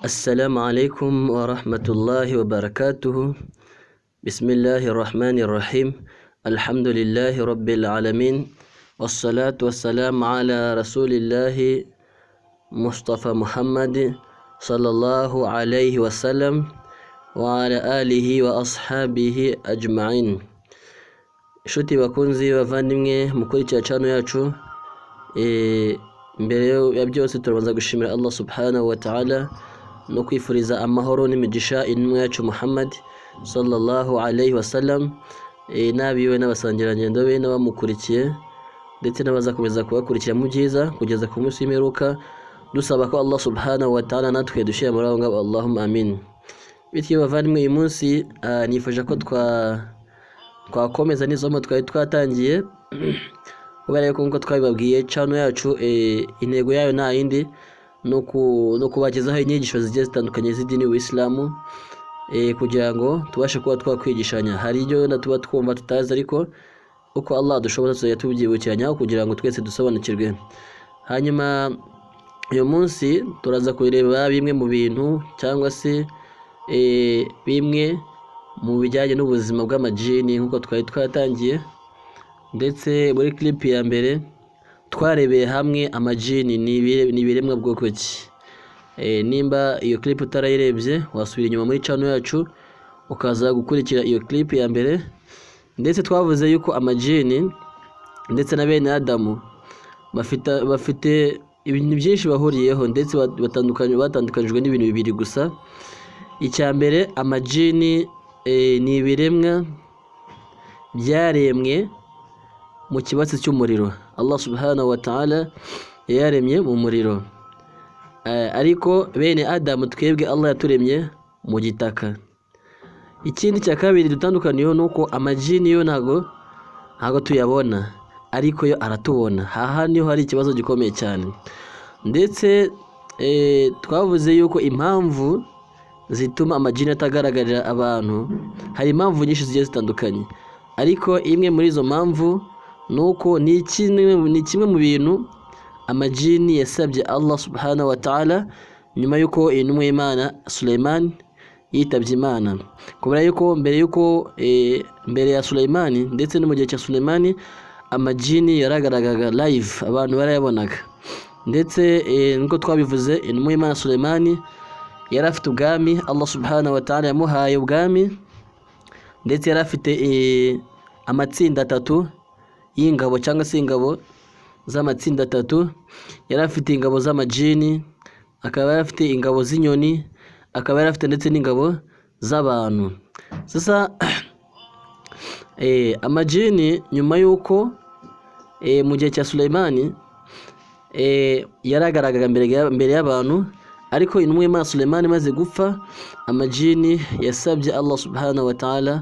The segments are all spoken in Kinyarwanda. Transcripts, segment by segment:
السلام عليكم ورحمة الله وبركاته. بسم الله الرحمن الرحيم. الحمد لله رب العالمين، والصلاة والسلام على رسول الله مصطفى محمد صلى الله عليه وسلم وعلى آله وأصحابه أجمعين. Inshuti bakunzi, bavandimwe mukurikira channel yacu, mbere ya byose turabanza gushimira Allah سبحانه وتعالى no kwifuriza amahoro n'imigisha intumwa yacu Muhammad صلى الله عليه وسلم, n'abiwe n'abasangirangendo be n'abamukurikiye, ndetse n'abazakomeza kubakurikira mu byiza kugeza ku munsi w'imperuka, dusaba ko Allah سبحانه وتعالى natwe dushyira muri abo ngabo. اللهم آمين. Bityo bavandimwe, uyu munsi nifuje ko twakomeza n'isomo twari twatangiye, kubera yuko nk'uko twabibabwiye, channel yacu intego yayo nta yindi no kubagezaho inyigisho zigiye zitandukanye z'idini y'Ubuyisilamu, kugira ngo tubashe kuba twakwigishanya. Hari ibyo wenda tuba twumva tutazi, ariko uko Allah dushoboza tuzajya tubyibukiranyaho kugira ngo twese dusobanukirwe. Hanyuma uyu munsi turaza kureba bimwe mu bintu cyangwa se bimwe mu bijyanye n'ubuzima bw'amajini, nk'uko twari twatangiye. Ndetse muri clip ya mbere twarebeye hamwe amajini ni ibiremwa bwoko ki. Nimba iyo clip utarayirebye, wasubira inyuma muri channel yacu ukaza gukurikira iyo clip ya mbere. Ndetse twavuze yuko amajini ndetse na bene Adamu bafite ibintu byinshi bahuriyeho, ndetse batandukanyijwe n'ibintu bibiri gusa. Icya mbere, amajini ni ibiremwa byaremwe mu kibatsi cy'umuriro. Allah سبحانه وتعالى yayaremye mu muriro. Ariko bene Adamu twebwe Allah yaturemye mu gitaka. Ikindi cya kabiri dutandukaniyeho ni uko amajini yo ntago tuyabona, ariko yo aratubona. Aha niho hari ikibazo gikomeye cyane. Ndetse twavuze yuko impamvu zituma amajini atagaragarira abantu, hari impamvu nyinshi zigiye zitandukanye, ariko imwe muri izo mpamvu ni uko ni kimwe mu bintu amajini yasabye Allah سبحانه وتعالى nyuma y'uko intumwa y'Imana Suleiman yitabye Imana, kubera yuko mbere ya Suleimani ndetse no mu gihe cya Suleimani, amajini yaragaragaraga live, abantu barayabonaga. Ndetse nkuko twabivuze, intumwa y'Imana Suleimani yari afite ubwami, Allah سبحانه وتعالى yamuhaye ubwami, ndetse yari afite amatsinda atatu y'ingabo cyangwa se ingabo z'amatsinda atatu. Yari afite ingabo z'amajini, akaba yari afite ingabo z'inyoni, akaba yari afite ndetse n'ingabo z'abantu. Sasa amajini nyuma y'uko mu gihe cya Suleimani yaragaragaraga mbere y'abantu, ariko intumwa y'Imana Suleimani imaze gupfa, amajini yasabye Allah سبحانه وتعالى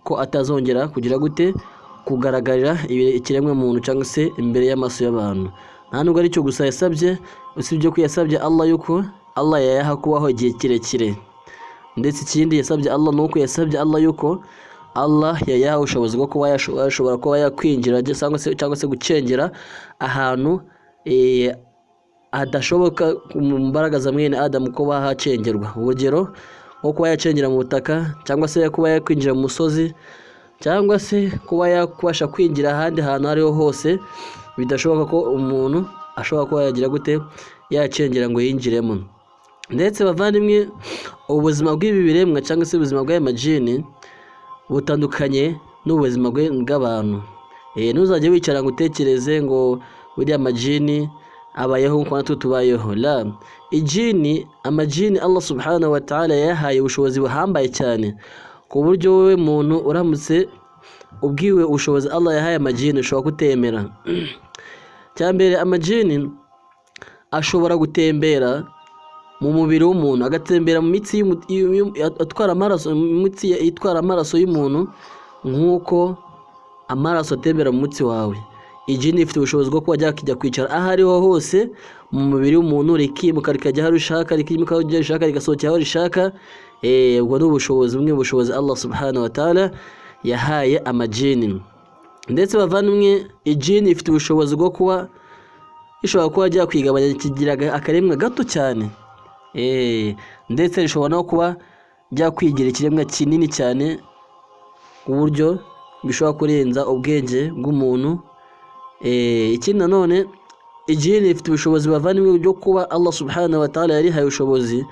ko atazongera kugira gute, kugaragarira ikiremwa muntu cyangwa se imbere y'amaso y'abantu. Nta nubwo aricyo gusa yasabye, usibye ko yasabye Allah yuko Allah yayaha kubaho igihe kirekire. Ndetse ikindi yasabye Allah ni uko yasabye Allah yuko Allah yayaha ubushobozi bwo kuba yashobora kuba yakwinjira cyangwa se gucengera ahantu hadashoboka mu mbaraga za mwene Adamu kuba hacengerwa. Urugero nko kuba yacengera mu butaka, cyangwa se kuba yakwinjira mu musozi, cyangwa se kuba yakubasha kwinjira ahandi hantu aho ariho hose bidashoboka ko umuntu ashobora kuba yagira gute, yacengera ngo yinjiremo. Ndetse bavandimwe, ubuzima bw'ibi biremwa cyangwa se ubuzima bw'aya majini butandukanye n'ubuzima bw'abantu. Ntuzajye wicara ngo utekereze ngo buriya majini abayeho nk'uko natwe tubayeho. لا, ijini, amajini Allah سبحانه وتعالى yayahaye ubushobozi buhambaye cyane, ku buryo wowe muntu uramutse ubwiwe ubushobozi Allah yahaye amajini ushobora kutemera. Cya mbere, amajini ashobora gutembera mu mubiri w'umuntu, agatembera mu mitsi atwara amaraso, mu mitsi itwara amaraso y'umuntu, nk'uko amaraso atembera mu mutsi wawe. Ijini rifite ubushobozi bwo kuba ryakijya kwicara aho ariho hose mu mubiri w'umuntu, rikimuka rikajya aho rishaka, rikimuka aho rishaka, rigasohokera aho rishaka. Ubwo ni ubushobozi bumwe mu bushobozi Allah سبحانه وتعالى yahaye amajini. Ndetse bavandimwe, ijini rifite ubushobozi bwo kuba rishobora kuba ryakwigabanya kigira akaremwa gato cyane. Ndetse rishobora no kuba ryakwigira ikiremwa kinini cyane ku buryo bishobora kurenza ubwenge bw'umuntu. Ikindi nanone, ijini rifite ubushobozi, bavandimwe, byo kuba Allah subhanahu wa ta'ala yarihaye ubushobozi,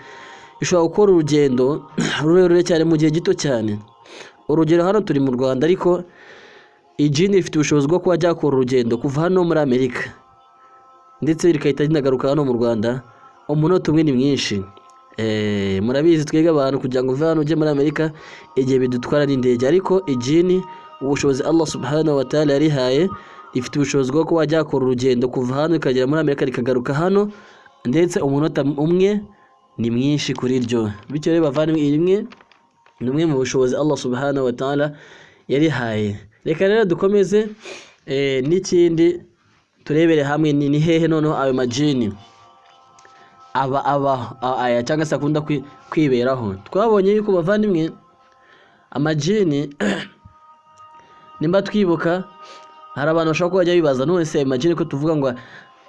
ishobora gukora urugendo rurerure cyane mu gihe gito cyane. Urugero, hano turi mu Rwanda, ariko ijini rifite ubushobozi bwo kuba ryakora urugendo kuva hano muri Amerika ndetse rikahita rinagaruka hano mu Rwanda, umunota umwe ni mwinshi. Murabizi twebwe abantu, kugira ngo uve hano ujye muri Amerika igihe bidutwara n'indege, ariko ijini, ubushobozi Allah subhanahu wa ta'ala yarihaye, rifite ubushobozi bwo kuba ryakora urugendo kuva hano rikagera muri Amerika, rikagaruka hano, ndetse umunota umwe ni mwinshi kuri ryo. Bityo rero bavandimwe, rimwe ni umwe mu bushobozi Allah subhanahu wa ta'ala yarihaye. Reka rero dukomeze n'ikindi turebere hamwe ni hehe noneho ayo majini aba aya cyangwa se akunda kwiberaho. Twabonye yuko, bavandimwe, amajini, nimba twibuka, hari abantu bashobora kuba bajya bibaza: none se ayo majini ko tuvuga ngo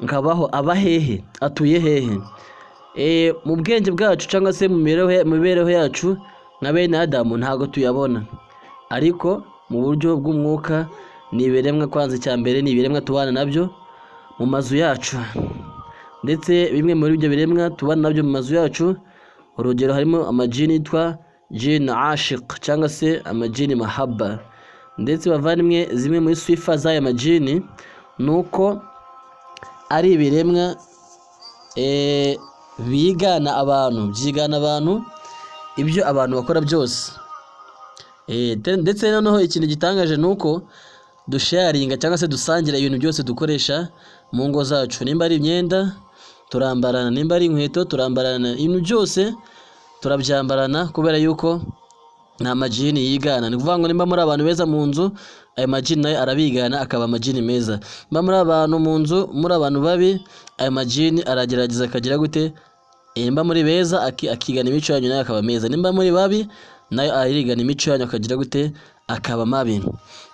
nkabaho, aba hehe, atuye hehe? Mu bwenge bwacu cyangwa se mu mibereho yacu nka bene Adamu ntabwo tuyabona, ariko mu buryo bw'umwuka ni ibiremwa. Kwanza icya mbere, ni ibiremwa tubana nabyo mu mazu yacu. Ndetse bimwe muri ibyo biremwa tubana nabyo mu mazu yacu, urugero harimo amajini yitwa jini ashiq cyangwa se amajini mahaba. Ndetse bavandimwe, zimwe muri swifa z'aya majini ni uko ari ibiremwa bigana abantu, byigana abantu ibyo abantu bakora byose. Ndetse noneho ikintu gitangaje ni uko dusharinga cyangwa se dusangira ibintu byose dukoresha mu ngo zacu. Nimba ari imyenda turambarana, nimba ari inkweto turambarana, ibintu byose turabyambarana, kubera yuko nta majini yigana. Ni ukuvuga ngo nimba muri abantu beza mu nzu, ayo majini nayo arabigana akaba amajini meza. Nimba muri abantu mu nzu muri abantu babi, ayo majini aragerageza akagira gute? Nimba muri beza akigana imico yanyu, nayo akaba meza. Nimba muri babi, nayo arigana imico yanyu akagira gute? Akaba mabi.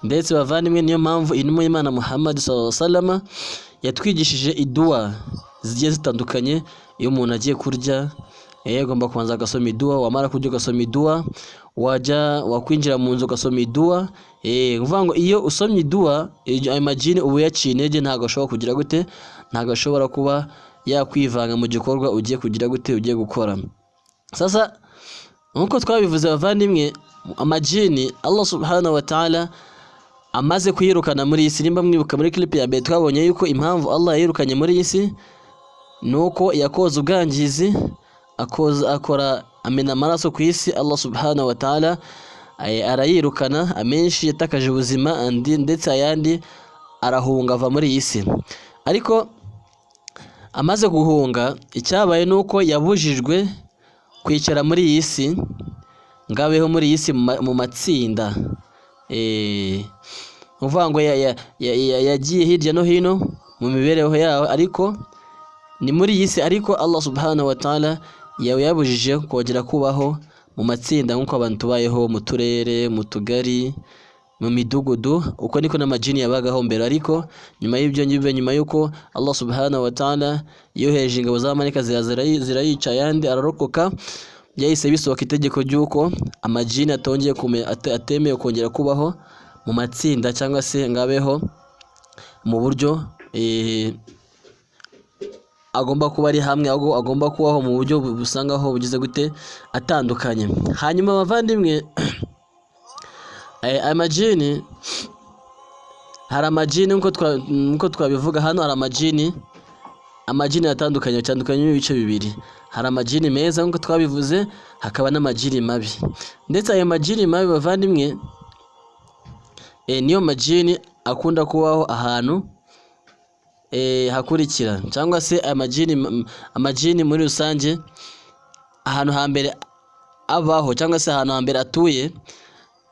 Ndetse bavandimwe, niyo mpamvu intumwa y'Imana Muhammad sallallahu alaihi wasallam yatwigishije iduwa zigiye zitandukanye. Iyo umuntu agiye kurya, agomba kubanza agasoma iduwa, wamara kurya ugasoma iduwa, wajya wakwinjira mu nzu ugasoma iduwa. Ukuvuga ngo iyo usomye iduwa, ayo majini uba uyaciye intege, ntabwo ashobora kugira gute? Ntabwo ashobora kuba yakwivanga mu gikorwa ugiye kugira gute? Ugiye gukora. Sasa nk'uko twabivuze bavandimwe, amajini Allah subhanahu wa ta'ala amaze kuyirukana muri iyi si, nimba mwibuka muri clip ya mbere, twabonye yuko impamvu Allah yayirukanye muri iyi si ni uko yakoze ubwangizi, akoza, akora, amena amaraso ku isi. Allah subhanahu wa ta'ala arayirukana. Amenshi yatakaje ubuzima, andi ndetse ayandi arahunga ava muri iyi si. Ariko amaze guhunga, icyabaye ni uko yabujijwe kwicara muri iyi si ngo abeho muri iyi si mu matsinda. Ni ukuvuga ngo yagiye hirya no hino mu mibereho yawe, ariko ni muri iyi si. Ariko Allah subhanahu wa ta'ala yabujije kongera kubaho mu matsinda nk'uko abantu tubayeho mu turere, mu tugari, mu midugudu. Uko niko n'amajini yabagaho mbere. Ariko nyuma y'ibyo ngibyo, nyuma y'uko Allah subhanahu wa ta'ala yohereje ingabo z'abamarayika zirayica, ayandi ararokoka, byahise bisohoka itegeko ry'uko amajini atongeye atemewe kongera kubaho mu matsinda cyangwa se ngo abeho mu buryo agomba kuba ari hamwe, ahubwo agomba kubaho mu buryo busa nkaho bugize gute? Atandukanye. Hanyuma abavandimwe, amajini, hari amajini nk'uko twabivuga hano, hari amajini atandukanye ibice bibiri. Hari amajini meza nk'uko twabivuze, hakaba n'amajini mabi. Ndetse ayo majini mabi bavandimwe, niyo majini akunda kubaho ahantu hakurikira, cyangwa se amajini muri rusange, ahantu hambere abaho cyangwa se ahantu hambere atuye,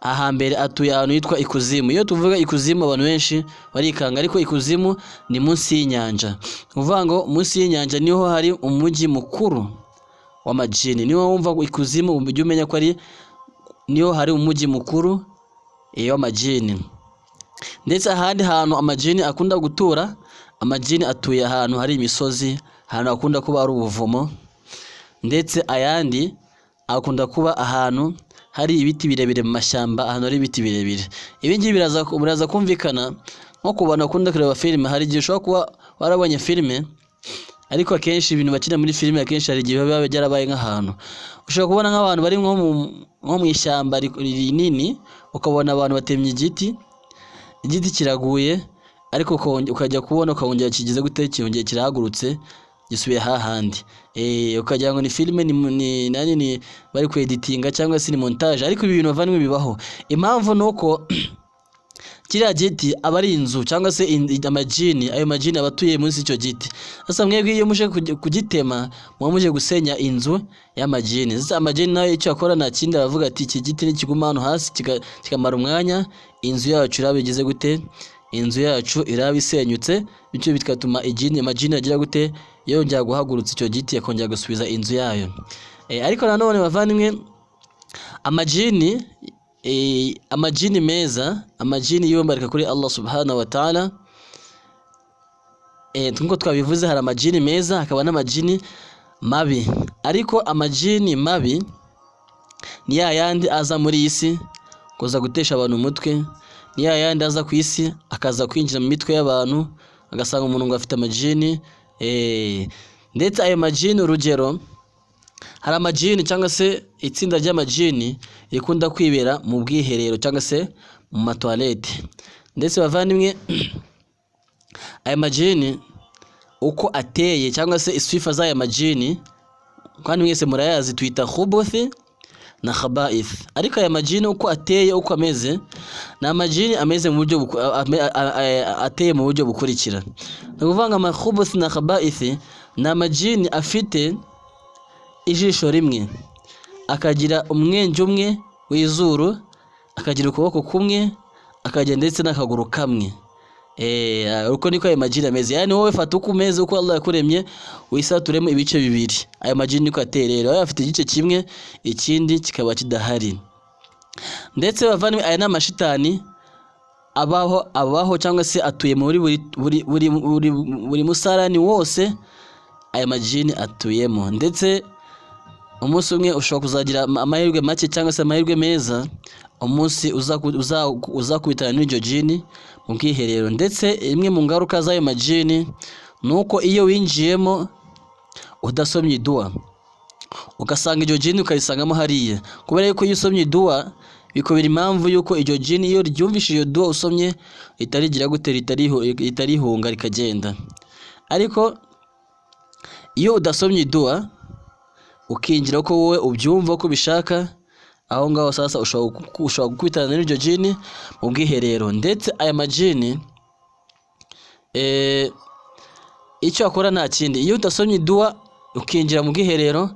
ahambere atuye ahantu hitwa ikuzimu. Iyo tuvuga ikuzimu abantu benshi barikanga, ariko ikuzimu ni munsi y'inyanja. Ni ukuvuga ngo munsi y'inyanja niho hari umujyi mukuru w'amajini. Niho wumva ikuzimu, ujye umenya ko ari niho hari umujyi mukuru w'amajini. Ndetse ahandi hantu amajini akunda gutura, amajini atuye ahantu hari imisozi, ahantu hakunda kuba hari ubuvumo. Ndetse ayandi akunda kuba ahantu hari ibiti birebire, mu mashyamba, ahantu hari ibiti birebire. Ibi ngibi biraza kumvikana nko ku bantu bakunda kureba filime. Hari igihe ushobora kuba warabonye filime, ariko akenshi ibintu bakina muri filime, akenshi hari igihe biba byarabaye nk'ahantu ushobora kubona nk'abantu bari nko mu ishyamba rinini, ukabona abantu batemye igiti, igiti kiraguye, ariko ukajya kubona ukongera kigize gute? Cyongeye kirahagurutse, gisubiye hahandi. Ukagira ngo ni filime, ni nani, ni bari kweditinga cyangwa se ni montage. Ariko ibi bintu, bavandimwe, bibaho. Impamvu ni uko kiriya giti aba ari inzu cyangwa se amajini. Ayo majini aba atuye munsi y'icyo giti. Sasa mwebwe iyo muje kugitema, muba muje gusenya inzu y'amajini. Sasa amajini nayo icyo akora nta kindi, aravuga ati: "Iki giti nikiguma hano hasi kikamara umwanya, inzu yacu iraba igize gute? Inzu yacu iraba isenyutse." Bityo bigatuma amajini agira gute? Yongera guhagurutsa icyo giti, akongera gusubiza inzu yayo. Ariko nanone, bavandimwe, amajini meza, amajini yombarika kuri Allah subhanahu wa ta'ala, nkuko twabivuze, hari amajini meza, hakaba n'amajini mabi. Ariko amajini mabi ni ya yandi aza muri iyi si kuza gutesha abantu umutwe, ni ya yandi aza ku isi akaza kwinjira mu mitwe y'abantu, agasanga umuntu ngo afite amajini. Ndetse ayo majini, urugero, hari amajini cyangwa se itsinda ry'amajini rikunda kwibera mu bwiherero cyangwa se mu matoilette. Ndetse bavandimwe, aya majini uko ateye cyangwa se iswifa z'aya majini, kandi mwese murayazi, twita khubuthi na khaba'ith. Ariko aya majini uko ateye, uko ameze, ni amajini ameze mu buryo ateye mu buryo bukurikira. Ni ukuvuga ngo amakhubuthi na khaba'ith ni amajini afite ijisho rimwe, akagira umwenge umwe w'izuru, akagira ukuboko kumwe, akagira ndetse n'akaguru kamwe. Uko niko ayo majini ameze. Yani wowe fata uko umeze, uko Allah yakuremye, wisaturemo ibice bibiri. Ayo majini niko ateye rero, aba afite igice kimwe, ikindi kikaba kidahari. Ndetse bavandimwe, aya ni amashitani abaho cyangwa se atuye muri buri musarani wose, aya majini atuyemo. Ndetse umunsi umwe ushobora kuzagira amahirwe make cyangwa se amahirwe meza, umunsi uzakubitana n'iryo jini mu bwiherero. Ndetse imwe mu ngaruka z'ayo majini ni uko iyo winjiyemo udasomye iduwa, ugasanga iryo jini, ukarisangamo hariya, kubera yuko iyo usomye iduwa bikubera impamvu yuko iryo jini iyo ryumvishije iyo duwa usomye ritarigira gute? Ritarihunga rikagenda. Ariko iyo udasomye iduwa, ukinjira uko wowe ubyumva, uko ubishaka, aho ngaho sasa ushobora gukubitana n'iryo jini mu bwiherero. Ndetse aya majini, icyo akora nta kindi, iyo udasomye iduwa ukinjira mu bwiherero,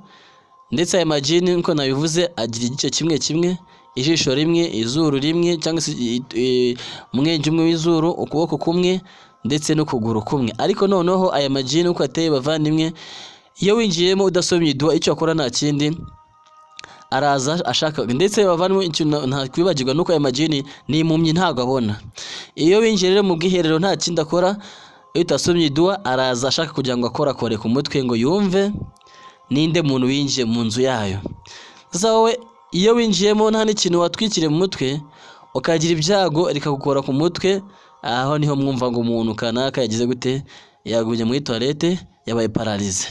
ndetse aya majini nkuko nabivuze agira igice kimwe kimwe, ijisho rimwe, izuru rimwe cyangwa se umwenge umwe w'izuru, ukuboko kumwe ndetse n'ukuguru kumwe. Ariko noneho aya majini uko ateye, bavandimwe, iyo winjiyemo udasomye iduwa, icyo akora nta kindi, araza ashaka. Ndetse bavandimwe, ikintu ntakwibagirwa nuko aya majini ni impumyi, ntabwo abona. Iyo winjiye rero mu bwiherero, nta kindi akora, iyo utasomye iduwa, araza ashaka kugira ngo akorakore ku mutwe ngo yumve ninde muntu winjiye mu nzu yayo. Sasa wowe iyo winjiyemo nta n'ikintu watwikiriye mu mutwe, ukagira ibyago rikagukora ku mutwe, aho niho mwumva ngo umuntu kanaka yagize gute? Yagumye muri toilette, yabaye paralysé.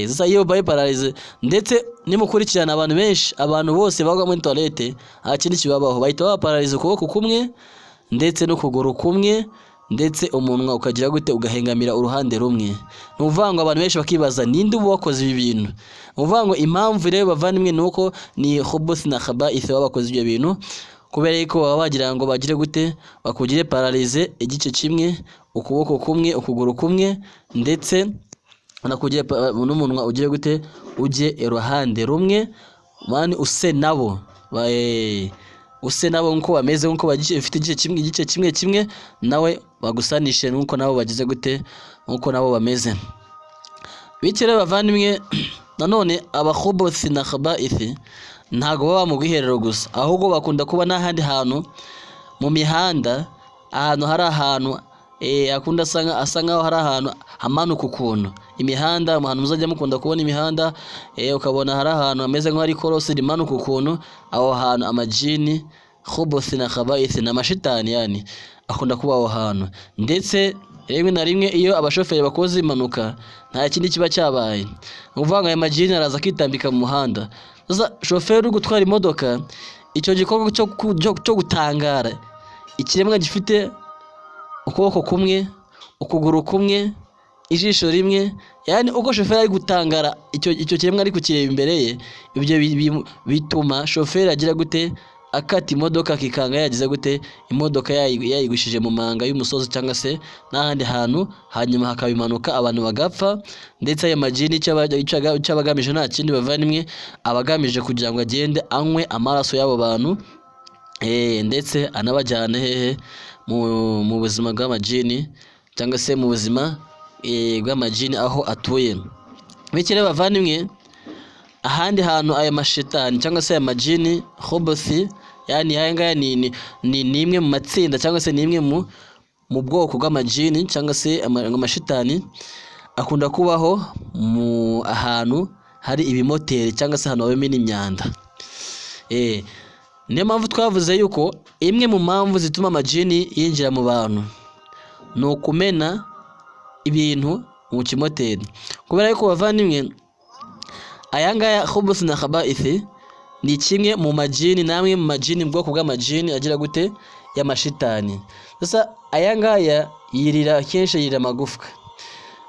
Sasa iyo ubaye paralysé, ndetse nimukurikirana abantu benshi, abantu bose bagwa muri toilette, nta kindi kibabaho, bahita baba paralysé ukuboko kumwe ndetse n'ukuguru kumwe, ndetse umunwa ukagira gute? Ugahengamira uruhande rumwe. Ni ukuvuga ngo abantu benshi bakibaza ninde uba wakoze ibi bintu. Ni ukuvuga ngo impamvu rero, bavandimwe, ni uko ni khubuth na khaba'ith baba bakoze ibyo bintu, kubera yuko baba bagira ngo bagire gute? Bakugire paralysé igice kimwe, ukuboko kumwe, ukuguru kumwe, ndetse banakugire n'umunwa ugire gute? Ujye iruhande rumwe. Mani use nabo, use nabo nkuko bameze, nkuko bafite igice kimwe, igice kimwe kimwe, nawe bagusanishe nkuko nabo bagize gute? Nkuko nabo bameze. Bityo rero bavandimwe, nanone abakhubuthi na khabaithi ntabwo baba mu bwiherero gusa, ahubwo bakunda kuba n'ahandi hantu mu mihanda, ahantu hari ahantu Akunda asa nkaho hari ahantu hamanuka ukuntu imihanda, ahantu muzajya mukunda kubona imihanda, ukabona hari ahantu hameze nkaho ari korosi rimanuka ukuntu, aho hantu amajini khubuthi na khabaithi na mashitani yani akunda kuba aho hantu. Ndetse rimwe na rimwe iyo abashoferi bakoze impanuka nta kindi kiba cyabaye, ni ukuvuga ngo aya majini araza akitambika mu muhanda. Sasa shoferi uri gutwara imodoka, icyo gikorwa cyo gutangara ikiremwa gifite ukuboko kumwe, ukuguru kumwe, ijisho rimwe, yani uko shoferi ari gutangara icyo kiremwa ari kukireba imbere ye, ibyo bituma shoferi agira gute, akata imodoka akikanga yagize gute, imodoka yayigushije mu manga y'umusozi cyangwa se n'ahandi hantu, hanyuma hakaba impanuka abantu bagapfa. Ndetse ayo majini icyo abagamije nta kindi bavandimwe, abagamije kugira ngo agende anywe amaraso y'abo bantu, ndetse anabajyane hehe mu buzima bw'amajini cyangwa se mu buzima bw'amajini aho atuye. Bityo rero bavandimwe, ahandi hantu aya mashitani cyangwa se aya majini khubuthi, yani aya ngaya ni imwe mu matsinda cyangwa se ni imwe mu bwoko bw'amajini cyangwa se amashitani, akunda kubaho mu ahantu hari ibimoteri cyangwa se ahantu habamo n'imyanda. Niyo mpamvu twavuze yuko imwe mu mpamvu zituma amajini yinjira mu bantu ni ukumena ibintu mu kimoteri. Kubera yuko bavandimwe, aya ngaya khubuthi na khabaithi ni kimwe mu majini, namwe mu majini, mu bwoko bw'amajini agira gute, y'amashitani. Sasa aya ngaya yirira kenshi, yirira amagufwa.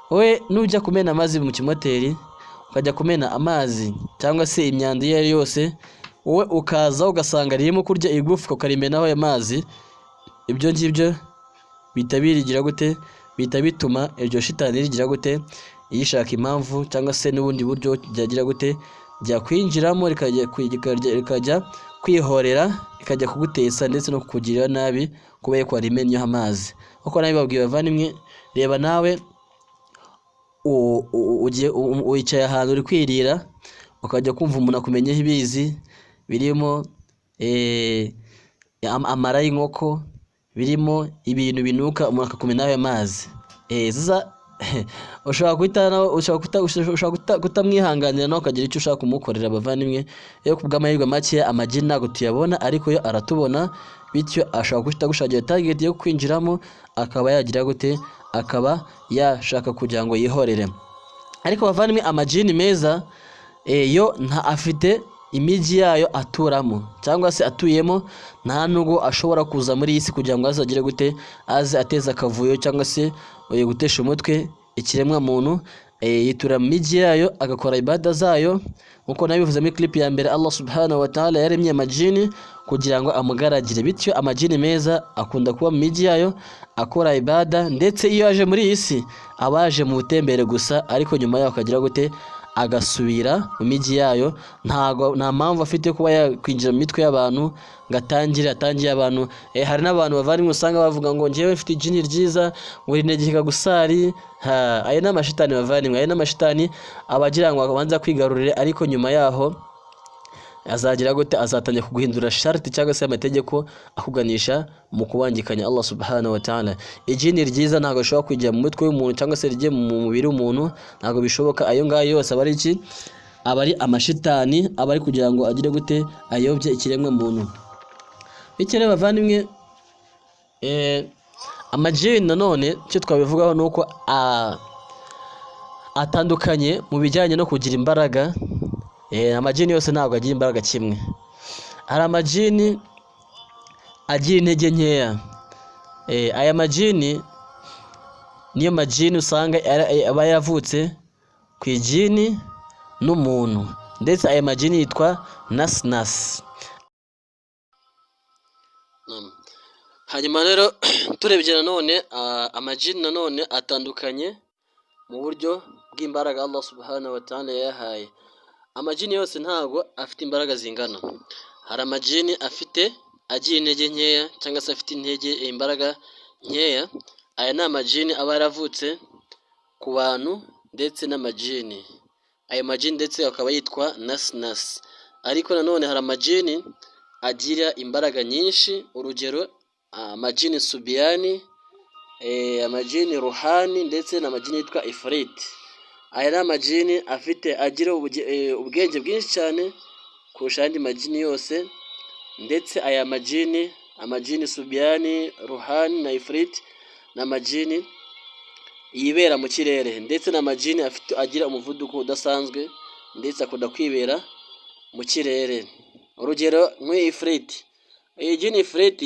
Wowe nujya kumena amazi mu kimoteri, ukajya kumena amazi cyangwa se imyanda iyo ari yose, wowe ukaza ugasanga ririmo kurya igufwa ukarimenaho ayo mazi, ibyo ngibyo bihita birigira gute, bihita bituma iryo shitani rigira gute, yishaka impamvu cyangwa se n'ubundi buryo ryagira gute, ryakwinjiramo rikajya kwihorera, rikajya kugutesa ndetse no kukugirira nabi kubera ko warimennyeho amazi. Kuko nabibabwiye bavandimwe, reba nawe wicaye ahantu uri kwirira, ukajya kumva umuntu akumenyeho ibizi birimo amara y'inkoko, birimo ibintu binuka, umuntu akakumenaho ayo mazi. Ushobora kutamwihanganira nawe ukagira icyo ushaka kumukorera bavandimwe. Iyo ku bw'amahirwe make amagi ntabwo tuyabona, ariko yo aratubona, bityo ashobora guhita agushakira target yo kwinjiramo, akaba yagira gute, akaba yashaka kugira ngo yihorere. Ariko bavandimwe, amajini meza yo nta afite imijyi yayo aturamo cyangwa se atuyemo, nta nubwo ashobora kuza muri iyi si kugira ngo azagire gute, aze ateze akavuyo cyangwa se gutesha umutwe ikiremwa muntu. Yitura mu mijyi yayo agakora ibada zayo, nkuko nabivuze muri clip ya mbere. Allah subhanahu wa ta'ala yaremye amajini kugira ngo amugaragire, bityo amajini meza akunda kuba mu mijyi yayo akora ibada, ndetse iyo aje muri iyi si aba yaje mu butembere gusa, ariko nyuma yaho akagira gute, agasubira mu mijyi yayo. Ntago nta mpamvu afite kuba yakwinjira mu mitwe y'abantu ngo atangire abantu. Hari n'abantu bavandimwe usanga bavuga ngo njyewe mfite ijini ryiza, ngo rinegeka gusari. Ayo ni amashitani bavandimwe, ayo ni amashitani abagira ngo abanza kwigarurire, ariko nyuma yaho azagira gute, azatangira kuguhindura sharti cyangwa se amategeko akuganisha mu kubangikanya Allah subhanahu wa ta'ala. Ijini ryiza ntabwo rishobora kujya mu mutwe w'umuntu cyangwa se rijye mu mubiri w'umuntu, ntabwo bishoboka. Ayo ngayo yose aba ari iki, aba ari amashitani, aba ari kugira ngo agire gute, ayobye ikiremwa muntu. Bityo rero bavandimwe, amajini nanone icyo twabivugaho ni uko atandukanye mu bijyanye no kugira imbaraga. Amajini yose ntabwo agira imbaraga kimwe. Hari amajini agira intege nkeya. Aya majini niyo majini usanga aba yavutse ku ijini n'umuntu, ndetse aya majini yitwa nasnasi. Hanyuma rero turebye nanone amajini nanone atandukanye mu buryo bw'imbaraga Allah subhanahu wa ta'ala yayahaye. Amajini yose ntabwo afite imbaraga zingana. Hari amajini afite agira intege nkeya cyangwa se afite intege imbaraga nkeya. Aya ni amajini aba yaravutse ku bantu ndetse n'amajini. Ayo majini ndetse akaba yitwa nasnasi. Ariko nanone hari amajini agira imbaraga nyinshi, urugero amajini subiyani, Amajini ruhani ndetse n'amajini yitwa ifrit. Aya ni amajini afite agira ubwenge bwinshi cyane kurusha ayandi majini yose, ndetse aya majini, amajini subyani, ruhani na ifrit, ni amajini yibera mu kirere, ndetse n'amajini afite agira umuvuduko udasanzwe, ndetse akunda kwibera mu kirere. Urugero nk'iyi ifrit, iyi jini ifrit,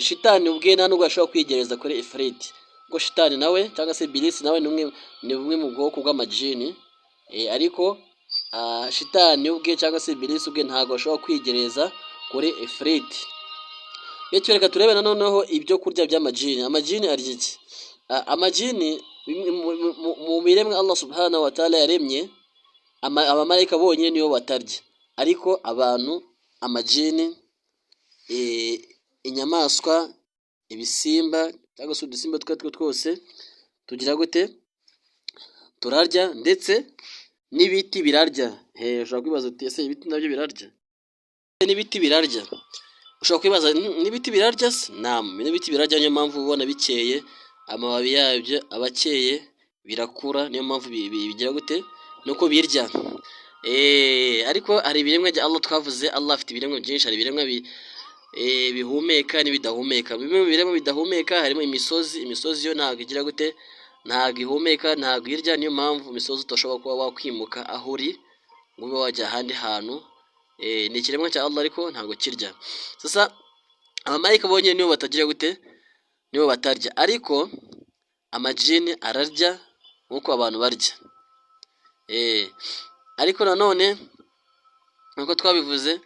shitani ubwe nta nubwo ashobora kwigereza kuri ifrit, kuko shitani nawe cyangwa se bilisi nawe ni bumwe mu bwoko bw'amajini, ariko shitani ubwe cyangwa se bilisi ubwe ntabwo ashobora kwigereza kuri ifrit. Bityo reka turebe noneho ibyo kurya by'amajini. Amajini arya iki? Amajini mu biremwa Allah subhanahu wa ta'ala yaremye, abamarayika bonyine nibo batarya, ariko abantu, amajini, inyamaswa, ibisimba cyangwa se udusimba twa two twose tugira gute? Turarya, ndetse n'ibiti birarya. Ushobora kwibaza uti ese ibiti nabyo birarya? N'ibiti birarya. Ushobora kwibaza n'ibiti birarya se? Naam, n'ibiti birarya, niyo mpamvu ubona bikeye, amababi yabyo aba akeye, birakura, niyo mpamvu bigira gute? Nuko birya. Ariko hari ibiremwa bya Allah twavuze, Allah afite ibiremwa byinshi, hari ibiremwa bihumeka n'ibidahumeka. Bimwe mu biremwa bidahumeka harimo imisozi. Imisozi yo ntabwo igira gute? Ntabwo ihumeka, ntabwo irya, niyo mpamvu imisozi udashobora kuba wakwimuka aho uri ngo ube wajya ahandi hantu. Ni ikiremwa cya Allah ariko ntabwo kirya. Sasa abamarayika bonyine nibo batagira gute? Nibo batarya, ariko amajini ararya nk'uko abantu barya. Ariko nanone nk'uko twabivuze,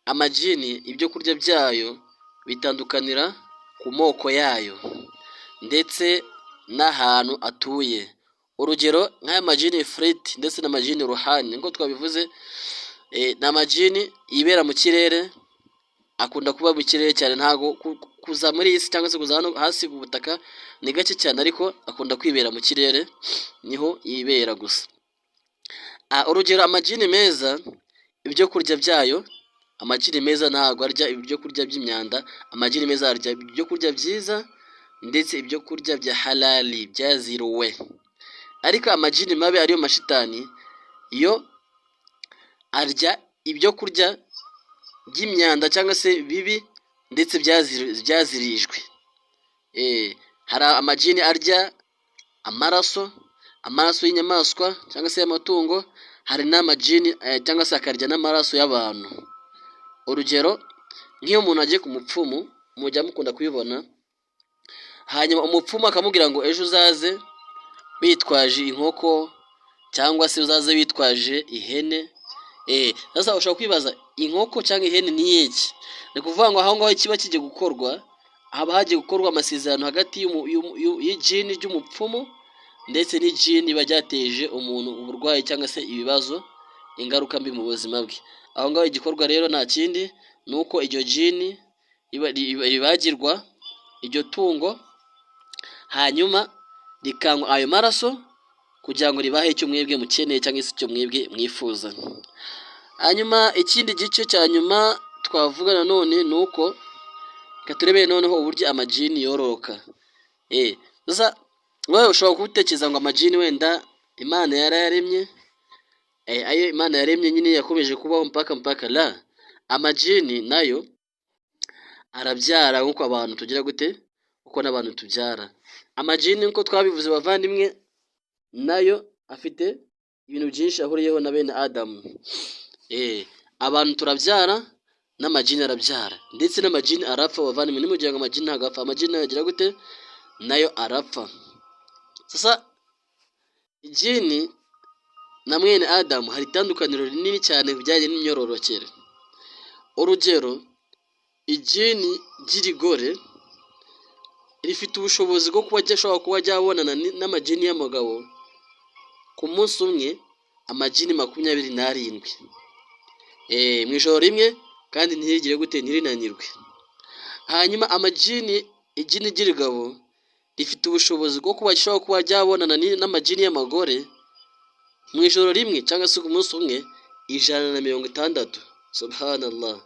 amajini ibyo kurya byayo bitandukanira ku moko yayo ndetse n'ahantu atuye. Urugero nk'aya majini ifrit ndetse n'amajini ruhani, nk'uko twabivuze, ni amajini yibera mu kirere, akunda kuba mu kirere cyane, ntago kuza muri iyi si cyangwa se kuza hano hasi ku butaka ni gake cyane, ariko akunda kwibera mu kirere, niho yibera gusa. Urugero amajini meza, ibyo kurya byayo, amajini meza ntabwo arya ibyo kurya by'imyanda, amajini meza arya ibyo kurya byiza ndetse ibyo kurya bya halali byaziruwe. Ariko amajini mabi ariyo mashitani yo arya ibyo kurya by'imyanda cyangwa se bibi ndetse byazirijwe. Hari amajini arya amaraso, amaraso y'inyamaswa cyangwa se y'amatungo, hari n'amajini cyangwa se akarya n'amaraso y'abantu. Urugero nk'iyo umuntu agiye ku mupfumu, mujya mukunda kubibona, hanyuma umupfumu akamubwira ngo ejo uzaze witwaje inkoko cyangwa se uzaze witwaje ihene. Sasa ushobora kwibaza inkoko cyangwa ihene ni iki? Ni ukuvuga ngo aho ngaho kiba kigiye gukorwa, haba hagiye gukorwa amasezerano hagati y'ijini ry'umupfumu ndetse n'ijini riba ryateje umuntu uburwayi cyangwa se ibibazo, ingaruka mbi mu buzima bwe. Aho ngaho igikorwa rero nta kindi, ni uko iryo jini ribagirwa iryo tungo, hanyuma rikanywa ayo maraso kugira ngo ribahe icyo mwebwe mukeneye cyangwa se icyo mwebwe mwifuza. Hanyuma ikindi gice cya nyuma twavuga nanone ni uko reka turebere noneho uburyo amajini yororoka. Sasa wowe ushobora kuba ngo amajini wenda Imana yarayaremye, ayo Imana yaremye nyine yakomeje kubaho mpaka mpaka la. Amajini nayo arabyara nk'uko abantu tugira gute, uko n'abantu tubyara. Amajini nk'uko twabivuze bavandimwe, nayo afite ibintu byinshi ahuriyeho na bene Adamu. Abantu turabyara n'amajini arabyara, ndetse n'amajini arapfa bavandimwe. Ntimugira ngo amajini ntabwo apfa, amajini nayo agira gute? Nayo arapfa. Sasa ijini na mwene Adamu hari itandukaniro rinini cyane ku bijyanye n'imyororokere. Urugero ijini ry'irigore rifite ubushobozi bwo kuba ryashobora kuba ryabonana n'amajini y'amagabo ku munsi umwe, amajini 27 mu ijoro rimwe, kandi ntirigire gute? Ntirinanirwe. Hanyuma amajini, ijini ry'irigabo rifite ubushobozi bwo kuba rishobora kuba ryabonana n'amajini y'amagore mu ijoro rimwe cyangwa se ku munsi umwe 160. Subhanallah.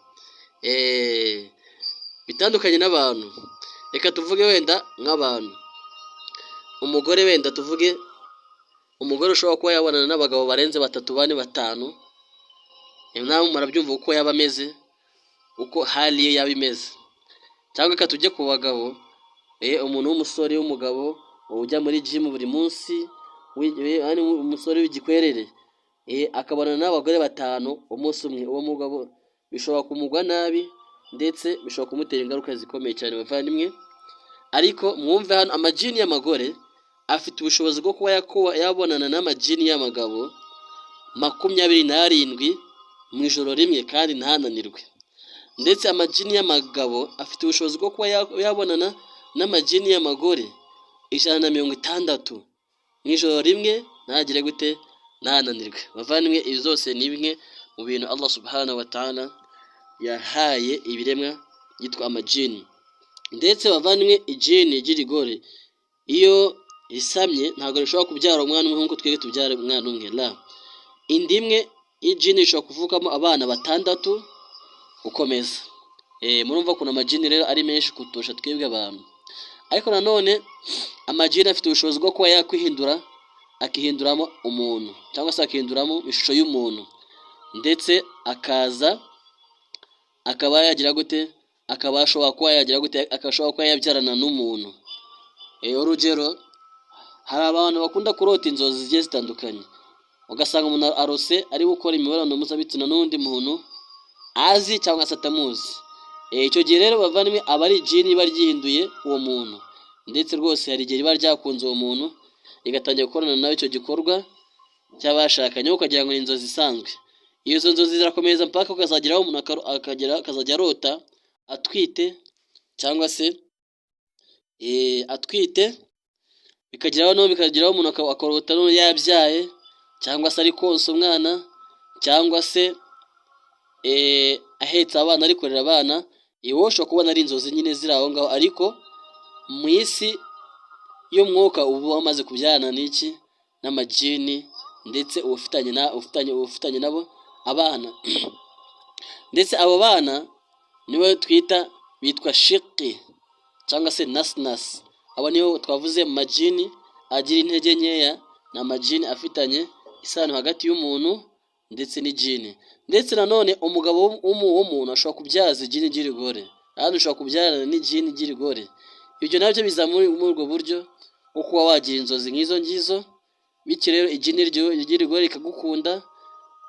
Bitandukanye n'abantu. Reka tuvuge wenda nk'abantu, umugore, wenda tuvuge umugore ushobora kuba yabonana n'abagabo barenze batatu, bane, batanu. Nawe murabyumva uko yaba ameze, uko hali ye yaba imeze. Cyangwa reka tujye ku bagabo, umuntu w'umusore w'umugabo ujya muri gym buri munsi, umusore w'igikwerere, akabonana n'abagore batanu umunsi umwe, uwo mugabo bishobora kumugwa nabi, ndetse bishobora kumutera ingaruka zikomeye cyane, bavandimwe. Ariko mwumve hano, amajini y'amagore afite ubushobozi bwo kuba yabonana n'amajini y'amagabo 27 mu ijoro rimwe kandi ntananirwe. Ndetse amajini y'amagabo afite ubushobozi bwo kuba yabonana n'amajini y'amagore 160 mu ijoro rimwe, ntagire gute? Ntananirwe. Bavandimwe, ibi zose ni bimwe mu bintu Allah subhanahu wa ta'ala yahaye ibiremwa byitwa amajini. Ndetse bavandimwe, ijini ry'irigore iyo risamye ntabwo rishobora kubyara umwana umwe nk'uko twebwe tubyara umwana umwe. La, inda imwe y'ijini ishobora kuvukamo abana batandatu gukomeza. Murumva ukuntu amajini rero ari menshi kuturusha twebwe abantu. Ariko nanone amajini afite ubushobozi bwo kuba yakwihindura, akihinduramo umuntu cyangwa se akihinduramo ishusho y'umuntu, ndetse akaza akaba yagira gute? Akaba ashobora kuba yagira gute? Akashobora kuba yabyarana n'umuntu. Urugero, hari abantu bakunda kurota inzozi zigiye zitandukanye, ugasanga umuntu arose ari gukora imibonano mpuzabitsina n'undi muntu azi cyangwa se atamuzi. Icyo gihe rero bavandimwe, aba ari ijini riba ryihinduye uwo muntu, ndetse rwose hari igihe riba ryakunze uwo muntu rigatangira gukorana nawe icyo gikorwa cy'abashakanye, ukagira ngo ni inzozi isanzwe. Izo nzozi zirakomeza mpaka ukazageraho umuntu akagera akazajya arota atwite, cyangwa se atwite, bikageraho no bikageraho umuntu akarota no yabyaye, cyangwa se ari konsa umwana, cyangwa se ahetse abana, ari kurera abana. Iwe ushobora kubona ari inzozi nyine ziri aho ngaho, ariko mu isi y'umwuka uba wamaze kubyarana n'iki? N'amajini, ndetse uba ufitanye nabo abana. Ndetse abo bana nibo twita, bitwa shiki cyangwa se nasinasi. Abo nibo twavuze mu majini agira intege nkeya, ni amajini afitanye isano hagati y'umuntu ndetse n'ijini. Ndetse nanone umugabo w'umuntu ashobora kubyaza ijini ry'irigore, ahandi ushobora kubyarana n'ijini ry'irigore. Ibyo nabyo biza muri ubwo buryo bwo kuba wagira inzozi nk'izo ngizo. Bityo rero ijini ry'irigore rikagukunda,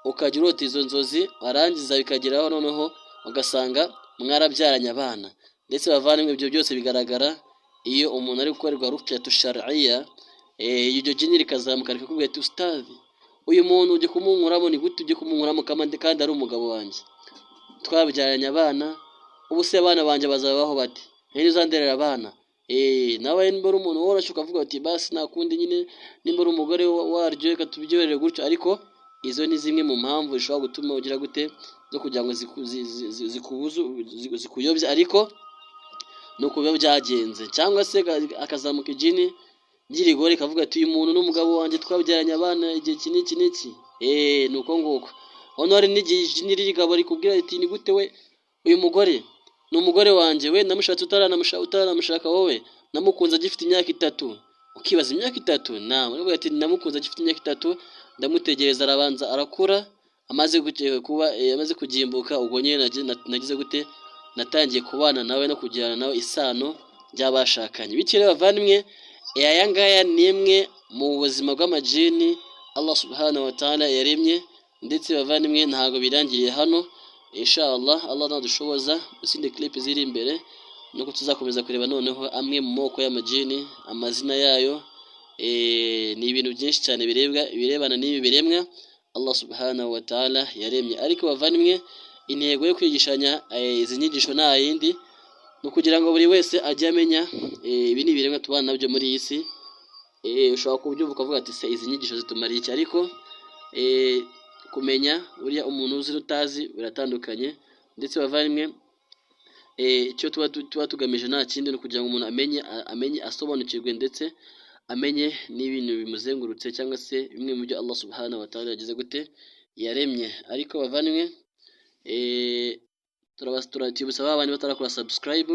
ukajya urota izo nzozi, warangiza bikageraho noneho ugasanga mwarabyaranye abana. Ndetse bavandimwe, ibyo byose bigaragara iyo umuntu ari gukorerwa ruqyatu shar'iyya, iryo jini rikazamuka rikakubwira ati: "Ustadhi, uyu muntu ujye kumunkuramo, ni gute ujye kumunkuramo kandi ari umugabo wanjye twabyaranye abana? Ubu se abana banjye bazabaho bate? Ninde uzanderera abana?" Nawe nimba uri umuntu woroshye ukavuga uti: "Basi nta kundi nyine, nimba uri umugore waryo reka tubyorere gutyo." Ariko izo ni zimwe mu mpamvu zishobora gutuma ugira gute, zo kugira ngo zikuyobye, ariko ni uko biba byagenze. Cyangwa se akazamuka ijini ry'irigore rikavuga ati: "Uyu muntu n'umugabo wanjye twabyaranye abana igihe iki n'iki n'iki." Ni uko nguko. Hano hari n'igihe ijini ry'irigabo rikubwira riti: "Ni gute we, uyu mugore ni umugore wanjye, we namushatse utaranamushaka wowe, namukunze agifite imyaka 3." Ukibaza imyaka 3? Nawe uravuga ati: "Namukunze agifite imyaka 3, ndamutegereza, arabanza arakura, amaze kuba amaze kugimbuka, ubwo nyine nagize gute? Natangiye kubana nawe no kugirana nawe isano ry'abashakanye." Bityo rero bavandimwe, aya ngaya ni imwe mu buzima bw'amajini Allah subhanahu wa ta'ala yaremye. Ndetse bavandimwe, ntabwo birangiriye hano. Inshallah, Allah nadushoboza mu zindi clip ziri imbere nuko tuzakomeza kureba noneho amwe mu moko y'amajini, amazina yayo. Ni ibintu byinshi cyane birebwa ibirebana n'ibi biremwa Allah subhanahu wa ta'ala yaremye. Ariko bavandimwe, intego yo kwigishanya izi nyigisho nta yindi, ni ukugira ngo buri wese ajye amenya ibi ni ibiremwa tubana nabyo muri iyi si. Ushobora kubyumva ukavuga ati: "Se izi nyigisho zitumariye iki?" Ariko kumenya buriya umuntu uzi n'utazi biratandukanye. Ndetse bavandimwe, icyo tuba tugamije nta kindi, ni ukugira ngo umuntu amenye, asobanukirwe, ndetse amenye n'ibintu bimuzengurutse, cyangwa se bimwe mu byo Allah subhanahu wa ta'ala yagize gute? Yaremye. Ariko bavandimwe, turabibutsa ba bandi batarakora subscribe.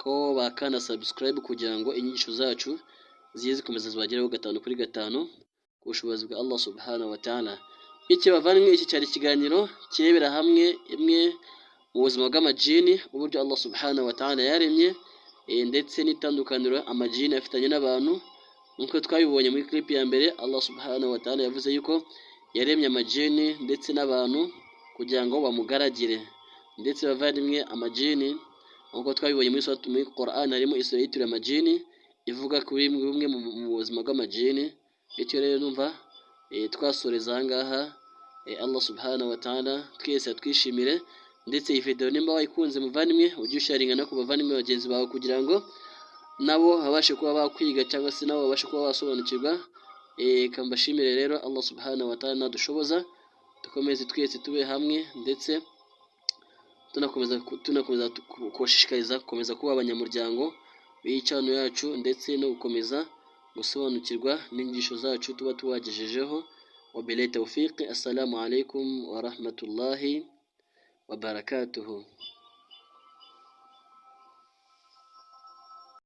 ko bakanda subscribe kugira ngo inyigisho zacu ziye zikomeza zibageraho gatanu kuri gatanu ku bushobozi bwa Allah subhanahu wa ta'ala. Bityo bavandimwe, iki cyari ikiganiro kirebera hamwe imwe mu buzima bw'amajini, uburyo Allah subhanahu wa ta'ala yaremye, ndetse n'itandukaniro amajini afitanye n'abantu. Nk'uko twabibonye muri clip ya mbere, Allah subhanahu wa ta'ala yavuze yuko yaremye amajini ndetse n'abantu kugira ngo bamugaragire. Ndetse bavandimwe, amajini nk'uko twabibonye muri suratu, muri Quran, harimo isura yitiriwe amajini ivuga kuri bumwe mu buzima bw'amajini. Bityo rero numva twasoreza aha ngaha. Allah subhanahu wa ta'ala twese atwishimire. Ndetse iyi video nimba wayikunze muvandimwe, ujye usharinga no ku bavandimwe bagenzi bawe kugira ngo nabo babashe kuba bakwiga cyangwa se nabo babashe kuba basobanukirwa. Kambashimire rero. Allah subhanahu wa ta'ala nadushoboza dukomeze twese tube hamwe, ndetse tunakomeza kubashishikariza gukomeza kuba abanyamuryango b'iyi channel yacu, ndetse no gukomeza gusobanukirwa n'inyigisho zacu tuba tubagejejeho. Wabillahi tawfiq, assalamu alaikum wa rahmatullahi wa barakatuhu.